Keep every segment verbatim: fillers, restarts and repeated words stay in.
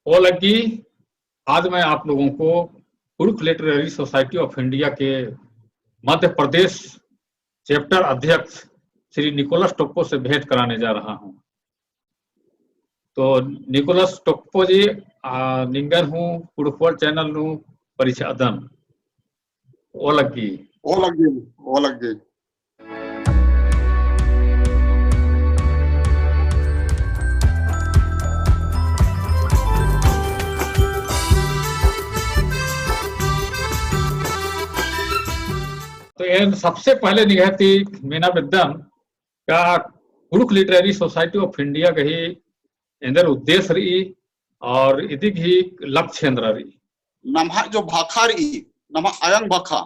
ओ लग्गी, आज मैं आप लोगों को कुड़ुख Literary Society of India के मध्य प्रदेश chapter अध्यक्ष श्री निकोलस टोप्पो से भेंट कराने जा रहा हूँ। तो निकोलस टोप्पो जी, आ, निंगन हूँ कुड़ुख World channel नू परिछादन। ओ लग्गी। ओ लग्गी, ओ लग्गी। तो एन सबसे पहले निंग्है ती मेना बेद्दन का कुड़ुख Literary Society of India गही एन्देर उद्देश्य रई और इदी गही लक्ष्य एन्दरा रई। नम्है जो भाखा रई, नम्है अयंग भाखा,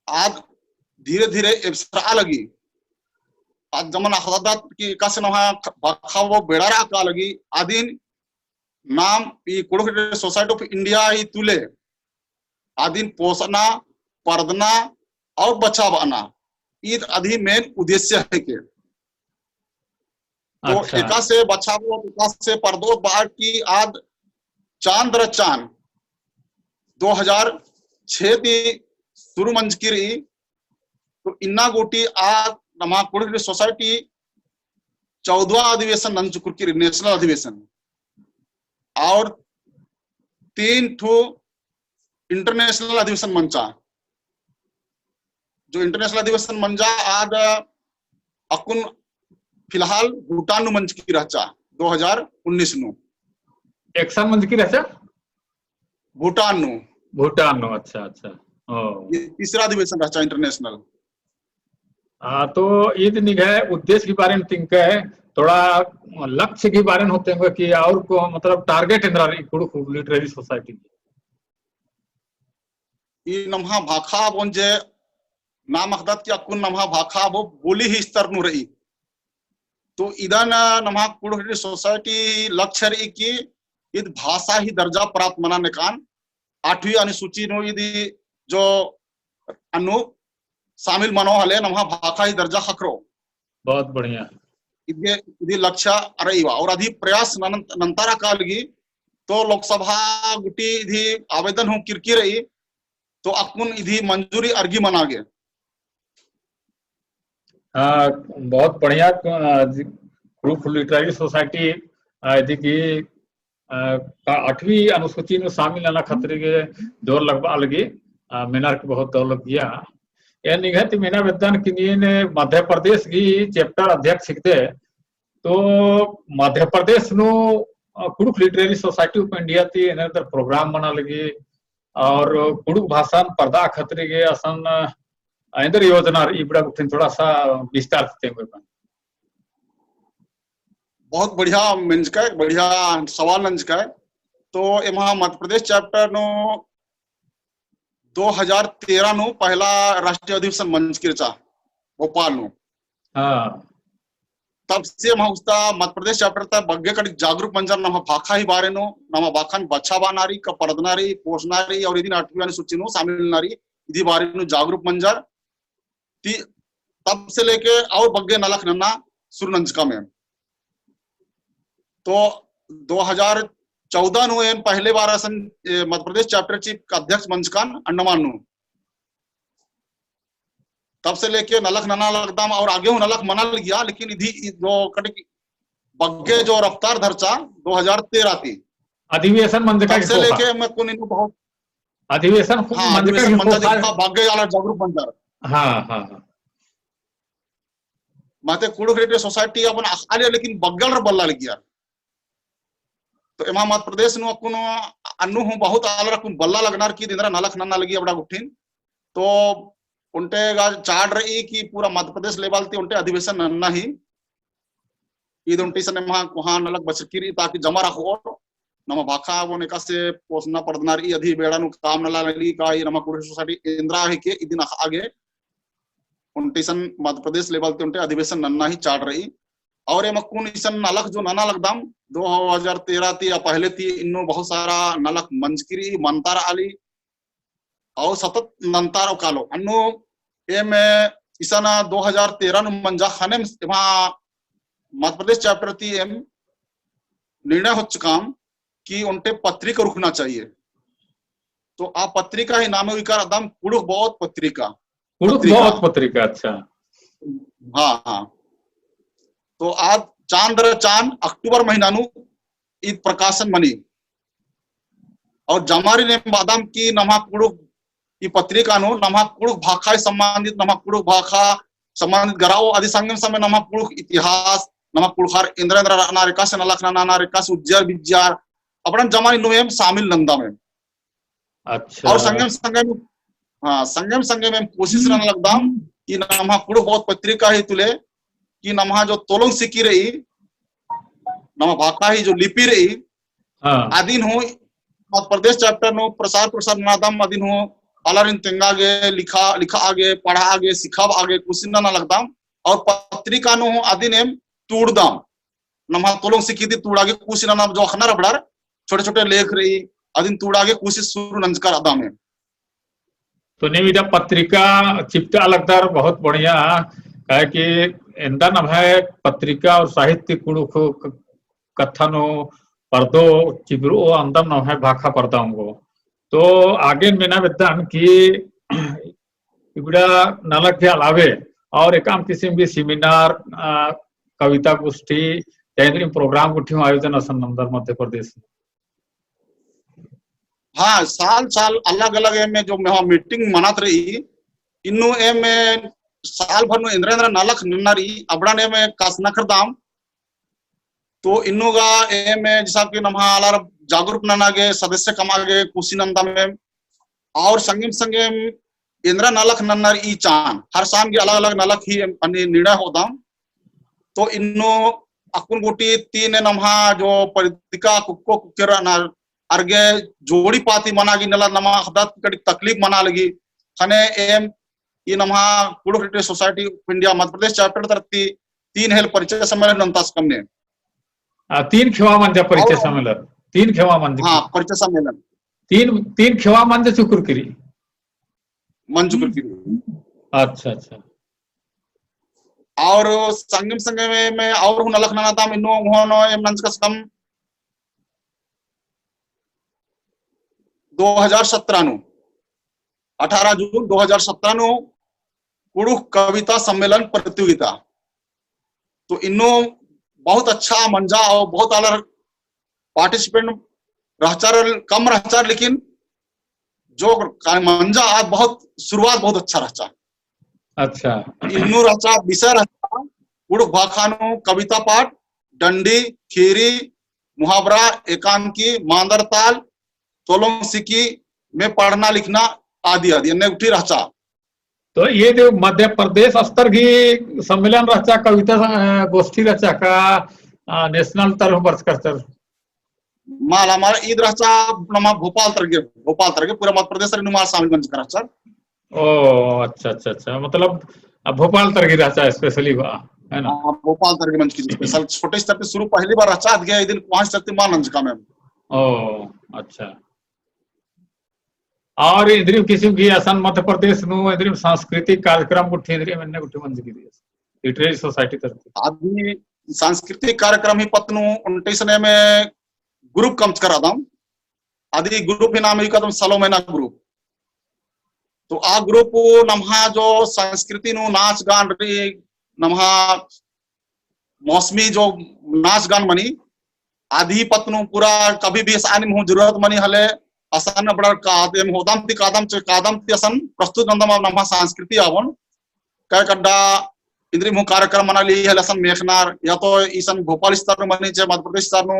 आद धीरे धीरे एबसरआ लगी। आद जमन अख़दत कि एकासे नम्है भाखा वो बेड़ारआ का लगी, आदिन नाम ई कुड़ुख Society of India ही तुले आदिन पोसना, परदना और बछाबअना, ईद अदी main उद्देश्य हेके। तो अच्छा। एकासे बछाबओत, एकासे परदओत बअर की आद चान दरा चान दो हजार छह ती शुरू मंजकी रई। तो इन्ना गूटी आद नम्है कुड़ुख Society चौदहवाँ अधिवेशन नंजकुरकी रई, national अधिवेशन। और तीन ठो international अधिवेशन मंजा। जो international अधिवेशन मंजा आद अक्कुन फिलहाल भूटान नू मंजकी रहचा, दो हजार उन्नीस नू। एकसन मंजकी रहचा? भूटान नू। भूटान नू, अच्छा, अच्छा। ओ। ये तीसरा अधिवेशन रहचा international। हाँ, तो ईद निंग्है उद्देश्य के बारे में तिंकय, थोड़ा लक्ष्य के बारे में हूँ तिंकय कि और को, मतलब, target एन्दरा रई कुड़ुख Literary Society। ई नम्है भाखा बोन जे नाम अख़दत कि अक्कुन नम्है भाखा वो बोली ही स्तर नू रई। तो इदन नम्है कुड़ुख Society लक्ष्य रई कि ईद भाषा ही दर्जा प्राप्त मना नेकान आठवीं अनुसूची नू इदी जो अन्नु शामिल मनो हले नम्है भाखा ही दर्जा ख़क्खरो। बहुत बढ़िया। इदी, इदी लक्ष्य रई वा और अदी प्रयास नन-, नन्तारआ का लगी। तो लोकसभा गूटी इदी आवेदन हूँ किरकी रई, तो अक्कुन इदी मंजूरी अरगी मना गे। हाँ, बहुत बढ़िया। अ, जी, कुड़ुख Literary Society, अ, इदी गही, अ, का आठवीं अनुसूची नू शामिल नना खतरी गे जोर लगबआ लगी, अ, मेनर की बहुत दौलत दिया। एन निंग्है ती मेना बेद्दन कि नीन मध्य प्रदेश गही chapter अध्यक्ष हिकदय, तो मध्य प्रदेश नू, अ, कुड़ुख Literary Society of India ती एन्देर program मना लगी और कुड़ुख भाषान परदआ खतरी गे असन, अ, एन्देर योजना रई इबड़ा गुट्ठिन थोड़ा सा विस्तार से तेंगोय बअन। बहुत बढ़िया मेंजकय, बढ़िया सवाल नंजकय। तो एम्है मध्य प्रदेश chapter नू दो हजार तेरह नू पहला राष्ट्रीय अधिवेशन मंजकी रहचा भोपाल नू। हाँ। तब से एम्है उस्ता मध्य प्रदेश chapter ता बग्गे कड़ी जागरूक मंजर नम्है भाखा ही बारे नू, नम्है भाखान बछाबअना रई, का परदना रई, पोसना रई और इदिन आठवीं अनुसूची नू शामिल नना रई, इदी बारे नू जागरूक मंजर। ती तब से लेके और बग्गे नलख नन्ना शुरू नंजकम एम। तो दो हजार चौदह नू एन पहले बार असन, ए, मध्य प्रदेश chapter ची अध्यक्ष मंजकन अंडमान नू। तब से लेके नलख नना लगदम और आगे हूँ नलख मना लगिया, लेकिन इदी, इ-, जो कटे की बग्गे जो रफ्तार धरचा दो हजार तेरह ती। अधिवेशन मंजका तब से लेके मैं कुन इन्नु बहुत अधिवेशन खूब हाँ, मंजका अधिवेशन की मंजा कोसा दिखा, बग्गे आलर जागरूक मंजर। हाँ, हाँ, हाँ। माते कुड़ुख Literary Society अपन अख़आ लगिया, लेकिन बग्गे आलर बल्ला लगिया। तो एम्है मध्य प्रदेश नू अक्कुन अन्नु हूँ बहुत आलर अक्कुन बल्ला लगनर की इदिन एरा नलख नन्ना लगी अबड़ा गुट्ठिन। तो ओन्टे गा चाड़ रई कि पूरा मध्य प्रदेश level ती ओन्टे अधिवेशन नन्ना ही। ईद ओन्टे इसन एम्है कोहाँ नलख बछरकी रई ताकि जमा रखोर। नम्है भाखा बोन एकासे पोसना परदना रई अदी बेड़ा नू काम नना लगी का ई नम्है कुड़ुख Society एन्द्रा हेके इदिन अख़आ गे। ओन्टे इसन मध्य प्रदेश level ती ओन्टे अधिवेशन नन्ना ही चाड़ रई। और एम अक्कुन इसन नलख जो नना लगदम, दो हजार तेरह ती या पहले ती इन्नु बहुत सारा नलख मंजकी रई, मन्तारआ लगी, और सतत नन्तारओ कालो। अन्नु एम इसन दो हजार तेरह नू मंजा ख़ने एम्है मध्य प्रदेश chapter ती एम निर्णय होचकम कि ओन्टे पत्रिका उरखना चाहिए। तो आ पत्रिका ही नामे उइकर अदम कुँड़ुख़ बओत पत्रिका। कुँड़ुख़ पत्रिका। बओत पत्रिका, अच्छा। हाँ, हाँ। तो आद चान दरा चान अक्टूबर महीना नू ईद प्रकाशन मनी। और जमारिन एम बअदम कि नम्हा कुँड़ुख़ ई पत्रिका नू नम्हा कुँड़ुख़ भाखा ही संबंधित, नम्हा कुँड़ुख़ भाखा संबंधित गराओ, अदी संगेम संगेम नम्हा कुँड़ुख़ इतिहास, नम्हा कुँड़ुख़र एन्दरा एन्दरा रअनर, एकासे नलख ननर, एकासे उज्जर बिज्जर, अबड़न जमारिन नू एम शामिल नन्दम एम। अच्छा। और संगेम संगेम, हाँ, संगेम संगेम एम कोशिश नना लगदम कि नम्हा कुँड़ुख़ बओत पत्रिका ही तुले कि नम्हा जो तोलोंग सिकी रई, नम्हा भाखा ही जो लिपि रई, हाँ। अदिन हूँ मध्य प्रदेश chapter नू प्रसार प्रसार ननादम, अदिन हूँ आलारिन तेंगा गे, लिखा, लिखा आगे, पढ़ा आगे, सिखाब आगे कोशिश नना लगदम। और पत्रिका नू हूँ अदिन एम तूड़दम। नम्हा तोलोंग सिकी ती तूड़ा गे कोशिश नना जो अख़नर अबड़र छोटे छोटे लेख रई, अदिन तूड़ा गे कोशिश शुरू नंजकर अदम एम। तो नीम इदा पत्रिका चिपटा लगदर बहुत बढ़िया, काहे कि एन्दा नम्है पत्रिका और साहित्य कुँड़ुख़ क-, कत्था नू परदो चिबरो अंदम नम्है भाखा परदा ओंगो। तो आगे मेना बेद्दन कि इबड़ा नलख के अलावे और एकअम किसिम की seminar, आ, कविता गोष्ठी, या एन्देर program गुट्ठी हूँ आयोजन असन नन्दर मध्य प्रदेश नू? हाँ, साल साल अलग अलग एम जो मेवा meeting मनात रई, इन्नु एम साल भर नू एन्देर एन्देर नलख नन्ना रई, अबड़न एम कास नखरदम। तो इन्नु गा एम जैसा कि नम्हा आलर जागरूक नना गे, सदस्य कमआ गे कोशिश नन्दम एम। और संगेम संगेम एन्देर नलख नन्ना रई चान, हर साल गे अलग अलग नलख ही एम, अन्ने निर्णय होदम। तो इन्नु अक्कुन गूटी तीन नम्हा जो पत्रिका कुक्को कुक्केर रअनर, अरगे जोड़ी पाती मना गे नलख, नम्हा ख़द्दत कड़ी तकलीफ मना लगी। ख़ने एम ई नम्हा कुँड़ुख़ Literary Society of India मध्य प्रदेश chapter तरती तीन हेल परिचय सम्मेलन नन्तास कमने। आ, तीन खेवा मंजा परिचय और सम्मेलन, तीन खेवा मंजा हाँ, की? परिचय सम्मेलन। तीन, तीन खेवा मंजा चुकुर किरी। मंजा चुकुर किरी। अच्छा, अच्छा। और संगेम संगेम एम और हूँ नलख ननादम, इन्नु हूँ एम नंजकस कम दो हज़ार सत्रह नू, अठारह जून दो हज़ार सत्रह नू कुँड़ुख़ कविता सम्मेलन प्रतियोगिता। तो इन्नु बहुत अच्छा मंजा और बहुत आलर participant रहचर, कम रहचर, लेकिन जो का-, मंजा आद बहुत शुरुआत बहुत अच्छा रहचा। अच्छा। इन्नु रहचा, विषय रहचा, कुँड़ुख़ भाखा नू कविता पाठ, डंडी, खीरी, मुहावरा, एकांकी, मांदर ताल, तोलोंग सिकी में पढ़ना लिखना आदि आदि, एन्ने गुट्ठी रहचा। तो ये जो मध्य प्रदेश स्तर की सम्मेलन रहचा, कविता स-, अ, गोष्ठी रहचा का, अ, national तरह बरचकर तर? माला, माला ईद रहचा, नमा भोपाल तरगे, भोपाल तरगे, पूरा मध्य प्रदेश रे नुमा शामिल मंजकर रहचा। ओ, अच्छा, अच्छा, अच्छा। मतलब, अब भोपाल तरगे रहचा specially बा, है ना? हाँ, भोपाल तरगे मंजकी special। छोटे स्तर पे शुरू पहली बार रहचा, अद गया, इदिन पाँच स्तर ते मान मंजका मैम। ओ, अच्छा। और इन्द्रिम किसिम की असन मध्य प्रदेश नू इन्द्रिम सांस्कृतिक कार्यक्रम गुट्ठी इन्द्रिम एन्ने गुट्ठी मंजकी रई, literary society तरती। अदी सांस्कृतिक कार्यक्रम ही पत्त नू ओन्टे सने में group कमचकर रअदम। अदी group ही नाम ही कदम सलोमेना group। तो आ group नम्हा जो संस्कृति नू नाच गान रई, नम्हा मौसमी जो नाच गान मनी, अदी पत्त नू पूरा कभी भी असानिम हूँ जरूरत मनी हले, असन अबड़ा कादम होदम ती, कादम चे, कादम ती असन प्रस्तुत नन्दम नम्हा संस्कृति आवन। कई कड्डा इन्द्रिम हूँ कार्यक्रम मना ली हले असन मेखनार, या तो इसन भोपाल स्तर नू मनी चे मध्य प्रदेश स्तर नू,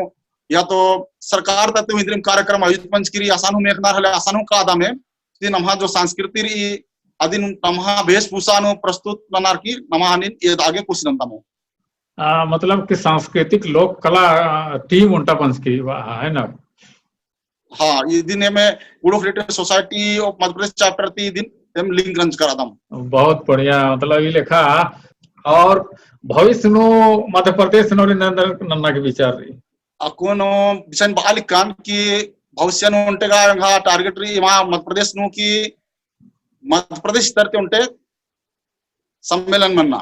या तो सरकार तरती हूँ इन्द्रिम कार्यक्रम आयोजित मंजकी रई असन हूँ मेखनार हले असन हूँ कादम है। ती नम्हा जो संस्कृति रई, अदिन नम्हा वेशभूषा नू प्रस्तुत ननार की नम्हा हनिन एदा गे कोशिश नन्दम। आ, मतलब कि सांस्कृतिक लोक कला, आ, team ओन्टा मंजकी बा, है ना? हाँ, इदिन एम कुँड़ुख़ Literary Society of मध्य प्रदेश chapter ती इदिन एम link रंजकर रअदम। बहुत बढ़िया, मतलब ई लेखा और भविष्य नू मध्य प्रदेश नू रई नन्ना, नन्ना के विचार रई? अक्कुन बिसन बआ लिक्कन कि भविष्य नू ओन्टे गा एंग्है target रई एमा मध्य प्रदेश नू कि मध्य प्रदेश स्तर ती ओन्टे सम्मेलन मन्ना,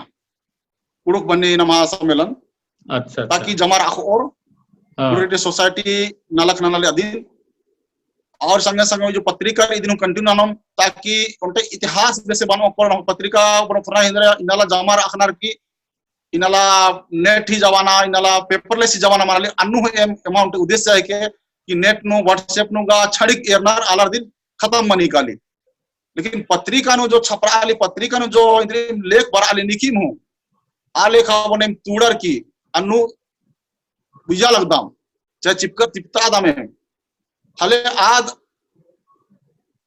कुँड़ुख़ बन्नी नम्हा सम्मेलन। अच्छा, अच्छा। ताकि जमर अख़ओर हाँ। Good Heritage Society नलख ननाली अदिन। और संगे संगे जो पत्रिका इदिन continue ननोम, ताकि ओन्टे इतिहास बेसे बनो, पत्रिका बनो फुरा हिंदरा इन्नला जमर अख़नर की इन्नला net ही जमाना, इन्नला paperless ही जमाना मनाली, अन्नु हूँ एम, एमा ओन्टे उद्देश्य है के, कि net नू, WhatsApp नू गा छड़िक एरनर आलर दिम खतम मनी काली। लेकिन पत्रिका नू जो छपराली, पत्रिका नू जो इन्द्रिम लेख बरआली नीकिम हूँ, आ लेख अबनेम तूड़र की अन्नु बुझा लगदम, चाहे चिपका तिप्ता दमे। हले आद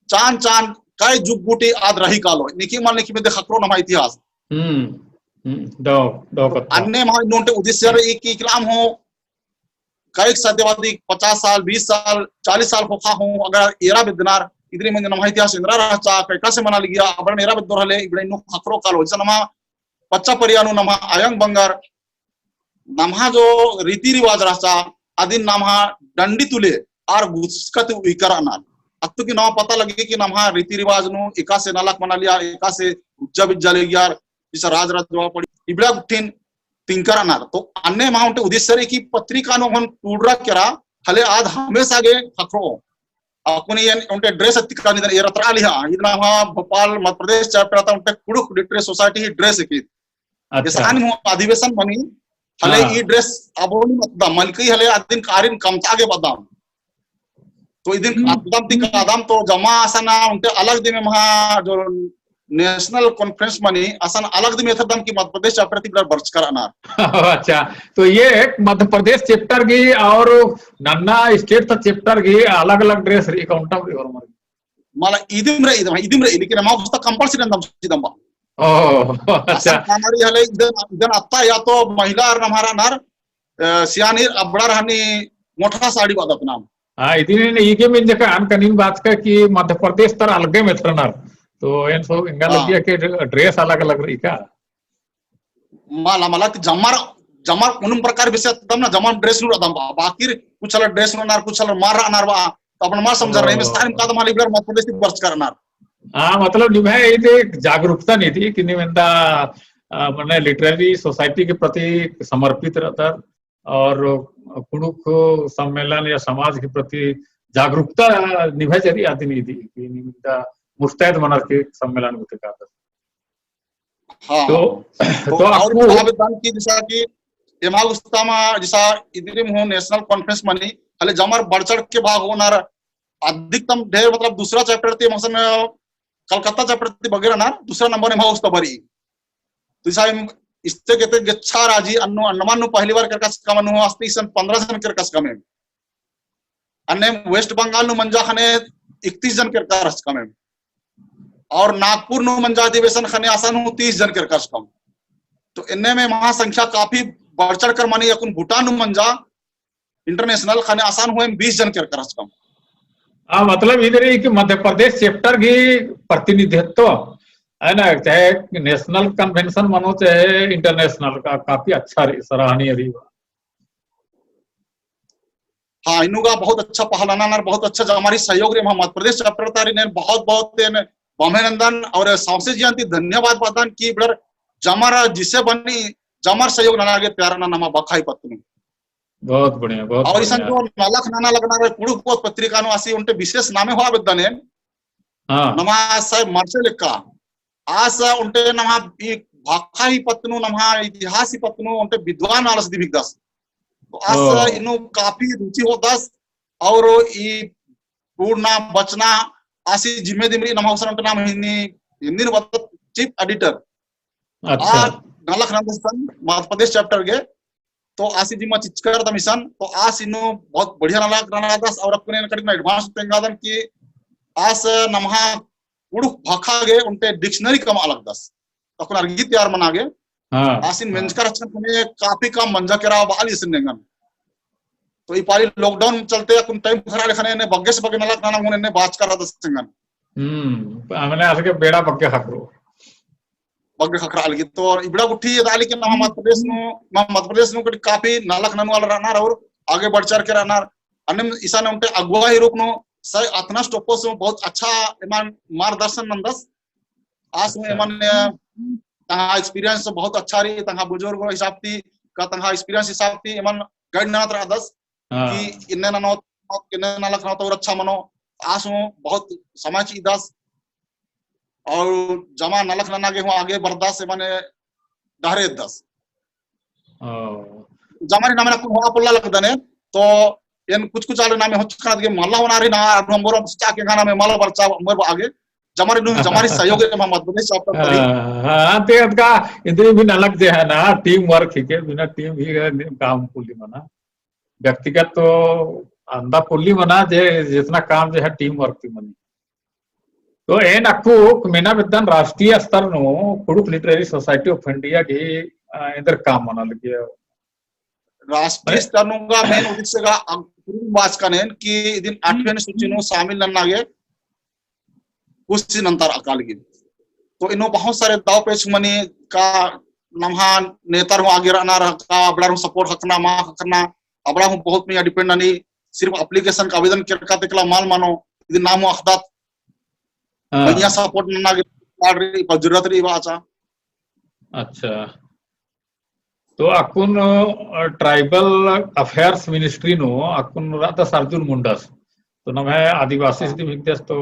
चान चान कै जुग गूटी आद रही कालो। नीकिम मल नीकिम दे ख़क्खरो नम्हा इतिहास। हम्म, हम्म, दव, दव तो कत्था। अन्ने महा नोन्टे उद्देश्य रई कि इकलाम हूँ, कैक सत्यवादी पचास साल, बीस साल, चालीस साल ख़ोख़ा हूँ, अगर एरा बेद्दनर, इदिन में नम्हा इतिहास एन्दरा रहचा, कैका से मना लगिया, अबड़न एरा बेद्दोर हले, इबड़े नू ख़क्खरो कालो। जैसे नम्हा पच्चा परिया नू नम्हा अयंग बंगर, नम्हा जो रीति रिवाज रहचा, अदिन नम्हा डंडी तुले आर गुस्कत उइकर अनर। अत्तु की नम्हा पता लगी कि नम्हा रीति रिवाज नू एकासे नलख मनालिया, एकासे उज्जा बिज्जा लेगियर, इसा राज राजवा पड़ी, इबड़ा गुट्ठिन तिंकर अनर। तो अन्ने महा ओन्टे उद्देश्य रई कि पत्रिका नू हूँ टूड़रा केरा, हले आद हमेशा गे ख़क्खरो। अक्कुन एन ओन्टे dress अत्ती का निदन एरा तरा लिहा, इदना नम्हा भोपाल मध्य प्रदेश chapter ता ओन्टे कुँड़ुख़ literary society ही dress है कि अच्छा। एसान हूँ अधिवेशन मनी, हले हाँ। ई dress अबोनी मतदम, मलकी हले अदिन कारिन कमता गे बदम। तो इदिन हम्म। अदम ती कादम तो जमा असन ओन्टे अलग दिम महा जो national conference मनी, असन अलग दिम एथरदम कि मध्य प्रदेश chapter ती बरचकर अनर। अच्छा, तो ये एक मध्य प्रदेश chapter की और नन्ना state ता chapter की अलग-अलग dress रई, कौन टा रई और मर मला इदिम रई, इदिम, इदिम रई, लेकिन एमा गुस्ता compulsory नन्दम चिदम बा। ओह, अच्छा। असन कानरी हले इदन, इदन अत्ता या तो महिला अर नम्हर अनर, अ, सियानीर अबड़ार हनी मोठा साड़ी बअदत नाम। हाँ, इदिन ईगे मेंजका अन कनिन बाचका कि मध्य प्रदेश तर अलगे मेथरनर। तो एन सो एंगा हाँ। लगिया के dress अलग-अलग रई का? मला, मला कि जमर, जमर उनुम प्रकार बेसे अत्तम ना, जमर dress नू रअदम बा, बाकिर कुछ अलग dress नू रअनर, कुछ अलग मल रअनर बा, तो अपन मल समझर रई, में ओह। सारिम कादम हले इबड़ार मध्य प्रदेश ती बरचकर अनर। हाँ, मतलब निम्है इदे जागरूकता नीदी कि निम्है एन्दा, अ, मने literary society के प्रति समर्पित रअदर और कुँड़ुख़ सम्मेलन या समाज के प्रति जागरूकता निम्है जरिया ती नीदी कि निम्है एन्दा मुस्तैद मनर के सम्मेलन गुट्ठी कादर। हाँ, तो, हाँ। तो तो और अक्कु भी कहा बेद्दान कि जैसा कि एमा गुस्ता मा जैसा इदिन हूँ national conference मनी, हले जमर बढ़ चढ़ के भाग होनर, अधिकतम ढेर मतलब दूसरा chapter ती एम असन कलकत्ता chapter ती बग्गे रअनर, दूसरा number एमा गुस्ता बरई। तो जैसा एम इस्ते केते गेच्छा राजी अन्नु अंडमान नू पहली बार केरकस कमन हूँ, अस्ती इसन पन्द्रह जन केरकस कमन। अन्ने वेस्ट बंगाल नू मंजा ख़ने इकतीस जन केरकस कमन। और नागपुर नू मंजा अधिवेशन ख़ने असन हूँ तीस जन केरकस कमन। तो एन्ने में महा संख्या काफी बढ़ चढ़ कर मनी, अक्कुन भूटान नू मंजा international ख़ने असन हूँ एम बीस जन केरकस कमन। हाँ, मतलब इदे रई कि मध्य प्रदेश chapter की प्रतिनिधित्व, है ना, चाहे national convention मनो चाहे international का, काफी अच्छा रई, सराहनीय रई। हाँ, इन्नु गा बहुत अच्छा पहल ननर, बहुत अच्छा जमारी सहयोग रई, मध्य प्रदेश chapter ता रई, एन बहुत बहुत एन बम्है नन्दन और सौंसे जिया ती धन्यवाद बअदन कि इबड़ार जमर जिसे बनी, जमर सहयोग नना गे तैयार नना नमा बखा ही पत्त नू। बहुत बढ़िया, बहुत बढ़िया। और इसन जो नलख नना लगनर कुँड़ुख़ पत्रिका नू आसी ओन्टे विशेष नामे होआ बेद्दन एन। हाँ। नमा आस मरचर लेखा। आस ओन्टे नमा ई भाखा ही पत्त नू, नमा इतिहास ही पत्त नू ओन्टे विद्वान आलस दिम हिकदस। तो आस ओह। इन्नु काफी रुचि होदस और ई टूड़ना बचना आसी जिम्मे दिम रई नमा गुसन ओन्टे नाम हिन्दी, हिन्दी नू बअदत chief editor। अच्छा। आ नलख नन्दस इसन मध्य प्रदेश chapter गे। तो आसी जिम्मा चिच्चका रअदम इसन, तो आस इन्नु बहुत बढ़िया नलख ननादस और अक्कुन एन कटिक ना advance तेंगादन कि आस नम्हा कुँड़ुख़ भाखा गे ओन्टे dictionary कमआ लगदस। तो अक्कुन अरगी तैयार मना गे। हाँ। आसिन मेंजका रहचकन ख़ने काफी काम मंजा केरा बआली इसन एंगन। तो ई पाली lockdown चलते अक्कुन time खर्रा लेखा ने बग्गे से बग्गे नलख नना हूँ एन्ने बाचका रअदस एंगन। हम्म, मने आस गे बेड़ा बग्गे ख़क्खरो। बग्गे ख़क्खरआ लगी। तो इबड़ा गुट्ठी एदआ लगी कि नमा मध्य प्रदेश नू, नमा मध्य प्रदेश नू कटिक काफी नलख ननू आलर रअनर और आगे बढ़ चढ़ के रअनर। अन्नेम इसन ओन्टे अगुवा ही रूप नू सही अतनस टोपस नू बहुत अच्छा एमन मार्गदर्शन नन्दस। आस नू अच्छा। एमन, अ, तंग्है experience बहुत अच्छा रई, तंग्है बुजुर्ग हिसाब ती, का तंग्है experience हिसाब ती एमन guide ननत रअदस। हाँ। कि इन्ने ननो, इन्ने नलख ननो तो और अच्छा मनो। आस हूँ बहुत समय चिअदस और जमा नलख नना गे हूँ आगे बरदस, माने डहरे एदस। ओ। जमा री नामे ना कुन हुआ पोल्ला लगदन, तो एन कुछ कुछ आले नामे होचकन अदगे मल्ला होना री ना, अदु अम्बर चाके गा नामे मल्ला बरचा अम्बर आगे। जमा री नू, जमा री सहयोग रे मा मत बने सब पर करी। हाँ, हाँ, ते अदगा इन्द्रिम भी नलख जे है ना, team work ही के, बिना team ही काम पोल्ली मना। व्यक्तिगत तो अंदा पोल्ली मना जे जितना काम जे है team work ती मनी। तो एन अक्कु मेना बेद्दन राष्ट्रीय स्तर नू कुँड़ुख़ Literary Society of India गही, अ, एन्देर काम मना लगी। राष्ट्रीय अरे। स्तर नू गा main उद्देश्य गा अक्कुन बाचकन एन कि इदिन आठवीं अनुसूची नू शामिल नन्ना गे कोशिश नन्तार अका लगी। तो इन्नु बहुत सारे दाव पेच मनी का नम्हा नेतर हूँ आगे रअनर का, अबड़ार हूँ support ख़क्खना, मा ख़क्खना, अबड़ा हूँ बहुत मइय्याँ depend ननी, सिर्फ application का आवेदन केरका तेकला मल मनो, इदिन नाम हूँ अख़दत, हाँ। मइय्याँ support नन्ना गे जरूरत रई बाचा। अच्छा। तो अक्कुन, अ, Tribal Affairs Ministry नू अक्कुन रअदस अर्जुन मुंडस। तो नम्है आदिवासिस हाँ। दिम हिकदस तो,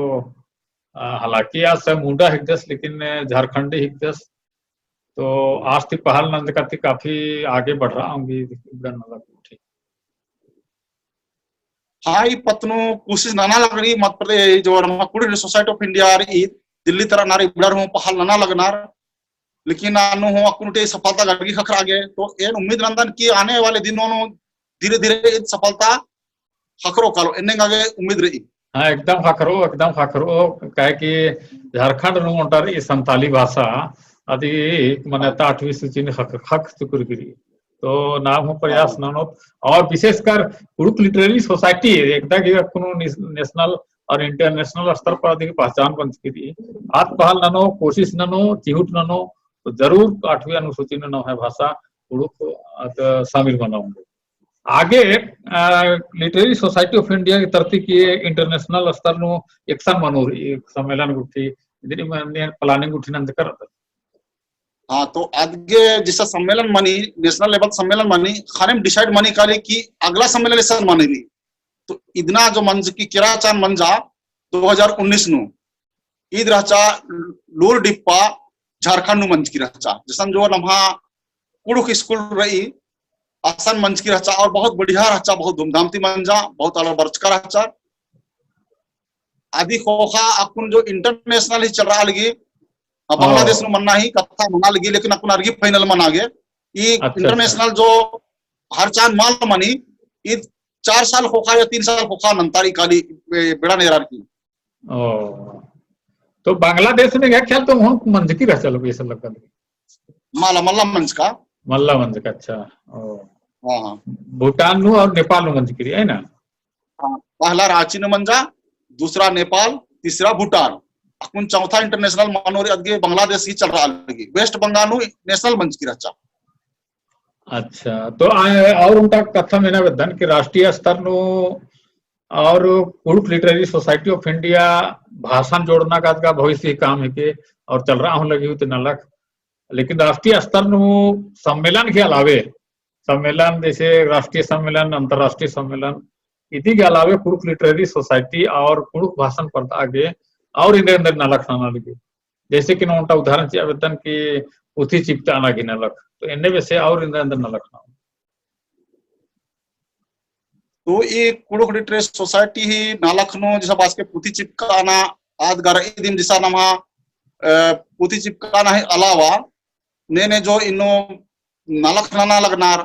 अ, हालांकि आस मुंडा हिकदस लेकिन झारखंडी हिकदस। तो आस ती पहल नंजका ती काफी आगे बढ़ रहा होंगी, इबड़ा नलख गुट्ठी। हाँ, ई पत्त नू कोशिश नना लगनर, मध्य प्रदेश जो नमा कुँड़ुख़ Society of India रई, दिल्ली तरा नर इबड़ार हूँ पहल नना लगनर। लेकिन अन्नु हूँ अक्कुन टे सफलता गड़गी ख़क्खरआ गे, तो एन उम्मीद नन्दन कि आने वाले दिनों नू धीरे-धीरे ईद सफलता ख़क्खरओ कालो, एन्ने गा गे उम्मीद रई। हाँ, एकदम ख़क्खरओ, एकदम ख़क्खरओ, काहे कि झारखंड नू ओन्टा रई संताली भाषा, अदी माने हाँ। आठवीं सूची नू ख़क्ख, ख़क्ख चुकुर गिरी। तो नाम हूँ प्रयास हाँ। ननोत, और विशेषकर कुँड़ुख़ Literary Society, एकदा गे अक्कुन नेस-, national और international स्तर पर अदी पहचान बन चुकी रई। आद पहल ननो, कोशिश ननो, चिहुट ननो, तो जरूर आठवीं अनुसूची नू नम्है भाषा कुँड़ुख़ अद शामिल मना ओंगो। आगे, अ, Literary Society of India की तरती की international स्तर नू एकसन मनो रई, एक सम्मेलन गुट्ठी, इदिन मने planning गुट्ठी नंजकर। हाँ, तो अदगे जैसा सम्मेलन मनी, national level सम्मेलन मनी, ख़ने decide मनी काली कि अगला सम्मेलन एसन मनी रई। तो इदना जो मंजकी केरा चान मंजा दो हज़ार उन्नीस नू, ईद रहचा लूर डिप्पा झारखंड नू मंजकी रहचा। जैसन जो नम्हा कुँड़ुख़ स्कूल रई, असन मंजकी रहचा और बहुत बढ़िया रहचा, बहुत धूमधाम ती मंजा, बहुत आलर बरचका रहचा। अदी ख़ोख़ा अक्कुन जो international ही चलरआ लगी, अ, बांग्लादेश ओ। नू मन्ना ही कत्था मना लगी, लेकिन अक्कुन अरगी final मना गे। ई अच्छा, अच्छा। International जो हर चान मल मनी, ई चार साल ख़ोख़ा या तीन साल ख़ोख़ा नन्तार ई काली बे-, बेड़ा नेरार की। ओ। तो बांग्लादेश नू गा ख्याल तो हूँ मंजकी रहचा लोग, ऐसा लगता है। मल्ला, मल्ला मंजका। मल्ला मंजका, अच्छा। ओ। हाँ, हाँ। भूटान नू और नेपाल नू मंजकी रई, है ना? हाँ, पहला राँची नू मंजा, दूसरा नेपाल, तीसरा भूटान। अक्कुन चौथा international मनो रई अदगे बांग्लादेश ही चलरआ लगी। West Bengal नू national मंजकी रहचा। अच्छा, तो आ, और ओन्टा कत्था मेना बेद्दन कि राष्ट्रीय स्तर नू और कुँड़ुख़ Literary Society of India भाषन जोड़ना का, का भविष्य ही काम हिके और चलरआ हूँ लगी होती नलख। लेकिन राष्ट्रीय स्तर नू सम्मेलन के अलावे, सम्मेलन जैसे राष्ट्रीय सम्मेलन, अंतर्राष्ट्रीय सम्मेलन, इदी के अलावे कुँड़ुख़ Literary Society और कुँड़ुख़ भाषन परदआ गे और एन्देर एन्देर नलख नना लगी। जैसे कि ओन्टा उदाहरण चिआ बेद्दन कि पुथी चिपकाना गही नलख, तो एन्ने बेसे और एन्देर एन्देर नलख नना। तो ई कुँड़ुख़ Literary Society ही नलख नू जैसा बाचकी पुथी चिपकाना आद गा रई, इदिन जैसा नम्हा, अ, पुथी चिपकाना ही अलावा नेने जो इन्नु नलख नना लगनर,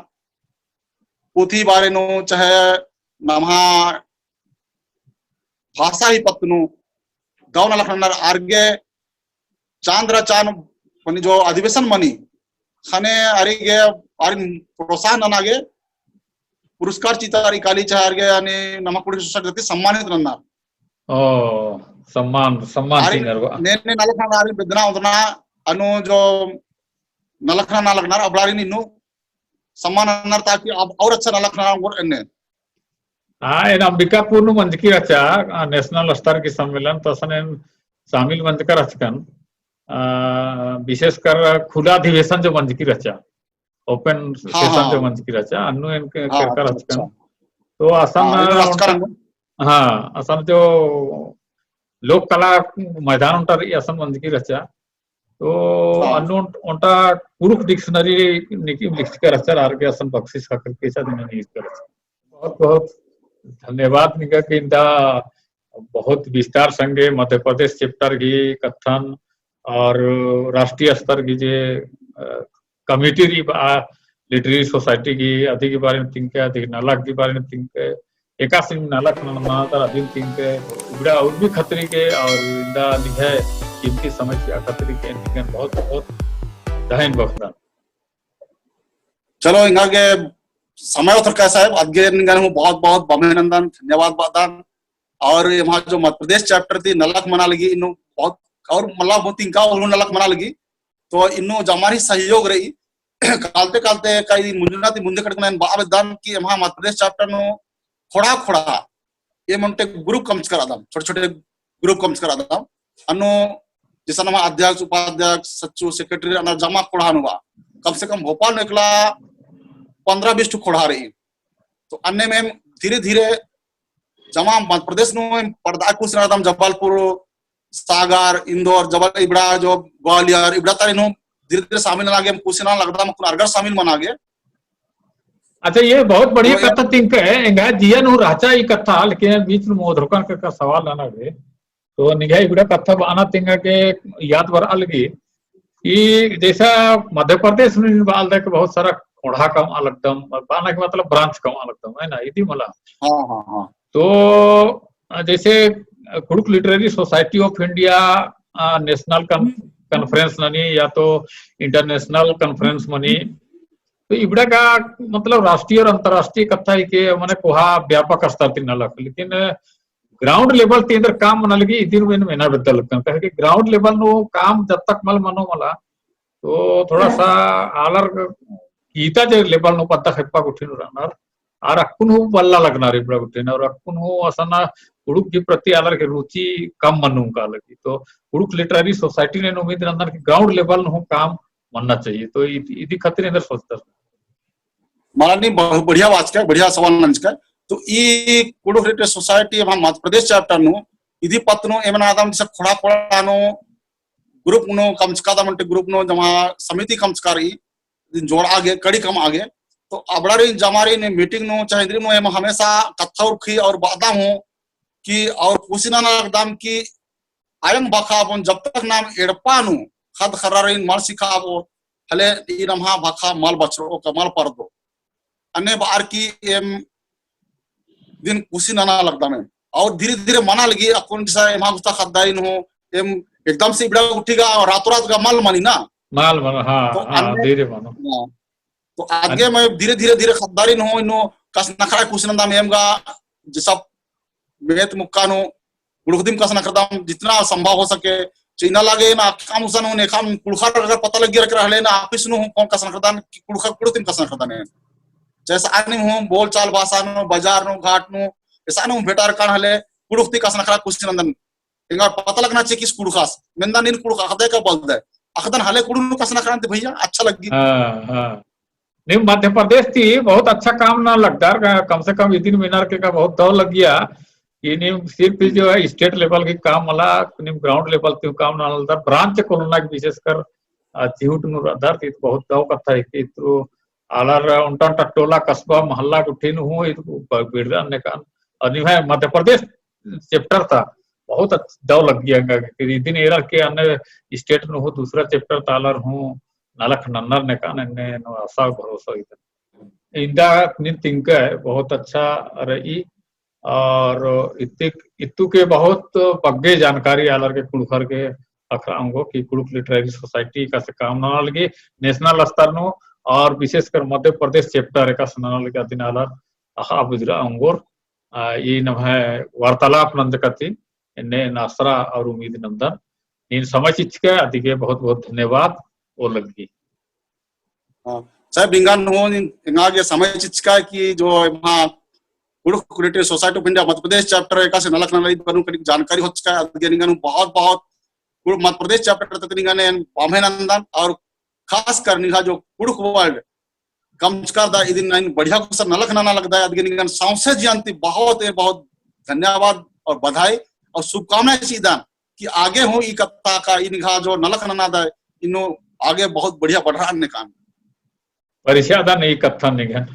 पुथी बारे नू चाहे नम्हा भाषा ही पत्त नू दव नलख नन्नर आर गे चान दरा चान मनी जो अधिवेशन मनी ख़ने आर गे आरिन प्रोत्साहन नना गे पुरस्कार चितार इकाली चाहे आर गे यानी नम्हा कुँड़ुख़ Society तरती सम्मानित नन्नर। ओ, सम्मान, सम्मान आरिन चिअनर बा। नेने नलख नना आरिन बेद्दना ओन्दना अन्नु जो नलख नना लगनर अबड़ारिन इन्नु सम्मान नन्नर ताकि अब और अच्छा नलख नना ओंगोर एन्ने। हाँ, एन अंबिकापुर नू मंजकी रहचा, आ, national स्तर की सम्मेलन, तो असन एन शामिल मंजका रहचकन, आ, विशेषकर खुला अधिवेशन जो मंजकी रहचा, open हाँ, session हाँ, जो हाँ। मंजकी रहचा, अन्नु एन के-, हाँ, केरका अच्छा, रहचकन। अच्छा। तो असन हाँ, इन्नु ओन्टा, हाँ, असन जो लोक कला मैदान ओन्टा रई असन मंजकी रहचा। तो हाँ। अन्नु ओन्टा कुँड़ुख़ dictionary निकी लिखचका रहचा, आर गे असन बख्शिश ख़क्खरकी रहचा, दिम निंग्है रहचा। बहुत बहुत धन्यवाद निंगा कि इन्दा बहुत विस्तार संगे मध्य प्रदेश chapter गही कत्थन और राष्ट्रीय स्तर गही जे, अ, committee रई बा, literary society गही, अदी गही बारे में तिंकय, अदी गही नलख गही बारे में तिंकय, एकासे नलख नना तर अदिन तिंकय, इबड़ा उर्मी खतरी के और इन्दा निंग्है कीमती समय चिआ खतरी के निंगन बहुत बहुत धैन बअदन। चलो, एंगा गे समय ओथरकय साहेब, अदगे निंगन हूँ बहुत बहुत बम्है नन्दन, धन्यवाद बअदन। और एम्है जो मध्य प्रदेश chapter ती नलख मना लगी इन्नु बहुत, और मतलब बहुत तिंका और नलख मना लगी, तो इन्नु जमारी सहयोग रई। कालते कालते कई मुंजना ती मुंदे कटकन बआ बेद्दन कि एम्है मध्य प्रदेश chapter नू खोंड़हा खोंड़हा, एम ओन्टे group कमचका रअदम, छोटे छोटे group कमचका रअदम। अन्नु जैसे नमा अध्यक्ष, उपाध्यक्ष, सच्चु, secretary, अन्ना जमा खोंड़हा नू बआ। कम से कम भोपाल नू एकला पन्द्रह बीस ठो खोंड़हा रई। तो अन्नेम एम धीरे धीरे जमा मध्य प्रदेश नू एम पड़दआ कुसिन रअदम, जबलपुर, सागर, इंदौर, जबल, इबड़ा जो ग्वालियर, इबड़ा तारिन हूँ धीरे धीरे शामिल नना गे एम कुसिन लगदम, अक्कुन अरगर शामिल मना गे। अच्छा, ये बहुत बढ़िया तो ये कत्था तिंकय, एंग्है जिया नू रहचा ई कत्था, लेकिन बीच नू मोधरकन का सवाल नना गे। तो निंग्है इबड़ा कत्था बअना तिंगा के याद बरआ लगी कि जैसा मध्य प्रदेश में बआ लगदय कि बहुत सारा खोंड़हा कमआ लगदम, बअना के मतलब branch कमआ लगदम, है ना, इदी मला। हाँ, हाँ, हाँ। तो, अ, जैसे, अ, कुँड़ुख़ Literary Society of India, अ, national con-, conference ननी या तो international conference मनी, तो इबड़ा का मतलब राष्ट्रीय और अंतर्राष्ट्रीय कत्था हिके मने कोहा व्यापक स्तर ती नलख, लेकिन ground level ती एन्देर काम मना लगी इदिन मेन मेना बेद्दा लगदन, काहे कि ground level नू काम जब तक मल मनो मला, तो थोड़ा सा आलर ईता जे level नू पद्दा खेप्पा गुट्ठिन रअनर, आर अक्कुन हूँ बल्ला लगनर इबड़ा गुट्ठिन, और अक्कुन हूँ असन कुँड़ुख़ गही प्रति आलर गही रुचि कम मनो का लगी। तो कुँड़ुख़ Literary Society ने उम्मीद नन्दन कि ground level नू हूँ काम मन्ना चाहिए। तो इद-, इदी खातिर एन्देर सोचदर। मला नीम बहुत बढ़िया बाचकय, बढ़िया सवाल नंजकय। तो ई कुँड़ुख़ Literary Society एम्है मध्य प्रदेश chapter नू इदी पत्त नू एम ननादम जैसे खोंड़हा खोंड़हा नू group नू कमचकादम, ओन्टे group नू जमा समिति कमचका रई, जोड़आ गे, कड़ी कमआ गे। तो अबड़ारिन जमारिन meeting नू चाहे इन्द्रिम नू एम हमेशा कत्था उरखी और बअदम हूँ कि और कुसिन नना लगदम कि अयंग भाखा अपन जब तक नाम एड़पा नू ख़द्द ख़र्रारिन मल सिखाबओ, हले ई नम्है भाखा मल बछरओ का मल परदो। अन्ने बअर की एम दिन कुसिन नना लगदम एम। और धीरे धीरे मना लगी, अक्कुन जैसा एम्है गुस्ता ख़द्दारिन हूँ, एम एकदम से इबड़ा गुट्ठी गा रातों रात गा मल मनी ना। मल मनो, हाँ, तो हाँ, अन्ने, धीरे मनो। हाँ। तो अदगे एम धीरे धीरे धीरे ख़द्दारिन हूँ इन्नु कस नखरआ कुसिन नन्दम एम गा, जैसा मेत मुक्का नू कुँड़ुख़ दिम कस नखरदम, जितना संभव हो सके। चैना लागे ना काम उसन हूँ, नेखम कुँड़ुख़र अगर पता लग्गी रख रहले ना, office नू हूँ फोन कस नखरदन कि कुँड़ुख़र कुँड़ुख़ दिम कस नखरदन। जैसे आनिम हूँ बोल चाल भाषा नू, बाजार नू, घाट नू, ऐसा नू भेटार कान हले, कुँड़ुख़ ती कस नखरआ कुसिन नन्दन। एंगा पता लगना चाहिए किस कुँड़ुख़ आस। मेन्दा नीन कुँड़ुख़ अख़दय का बलदय। अख़दन हले कुँड़ुख़ नू कस नखरआ ती भैया, अच्छा लग्गी। हाँ, हाँ। नीम मध्य प्रदेश ती बहुत अच्छा काम नना लगदर, कम से कम इदिन मेनर के का बहुत दव लग्गिया कि नीम सिर्फ जो है state level की काम मला, नीम ground level ती काम नना लगदर, branch खोलना की विशेषकर, अ, चिहुट नू रअदर, ती बहुत दव कत्था है कि तो आलर ओन्टा ओन्टा टोला, कस्बा, महल्ला गुट्ठिन हूँ, इत ब-, बिड़दन नेकान। और निम्है मध्य प्रदेश chapter ता बहुत अच्छ-, दव लग्गिया एंगा कि इदिन एरर के अन्ने state नू हूँ दूसरा chapter ता आलर हूँ नलख नन्नर नेकान एन्ने नू आशा भरोसा इदन। इन्दा नीन तिंकय बहुत अच्छा रई। और इत्तिक, इत्तु के बहुत बग्गे जानकारी आलर के कुँड़ुख़र के अख़रआ ओंगो कि कुँड़ुख़ Literary Society एकासे काम नना लगी national स्तर नू और विशेषकर मध्य प्रदेश chapter एकासे नना लगी अदिन आलर अख़आ बुझुरआ ओंगोर। आ, ई नम्है वार्तालाप नंजका ती एन्ने आसरा और उम्मीद नन्दन। नीन समय चिच्चकय अदिगे बहुत बहुत धन्यवाद ओ लग्गी। हाँ, साहेब, निंगन हूँ एंगा गे समय चिच्चकय कि जो एम्है कुँड़ुख़ Literary Society of India मध्य प्रदेश chapter एकासे नलख नना लगी बरनु कड़ी जानकारी होचकय, अदगे निंगन हूँ बहुत बहुत कुँड़ुख़ मध्य प्रदेश chapter ती निंगन एन बम्है नन्दन और खासकर निंग्है जो कुँड़ुख़ World कमचकर दा इदिन नाइन बढ़िया कुछ नलख नना लगदय, अदगे निंगन सौंसे जियन ती बहुत, ए, बहुत धन्यवाद और बधाई और शुभकामनाएं चिअदन कि आगे हूँ ई कत्था का इनका जो नलख नना दय, इन्नु आगे बहुत बढ़िया बढ़रआ ने कान। परिछादन ई कत्थन निंगन।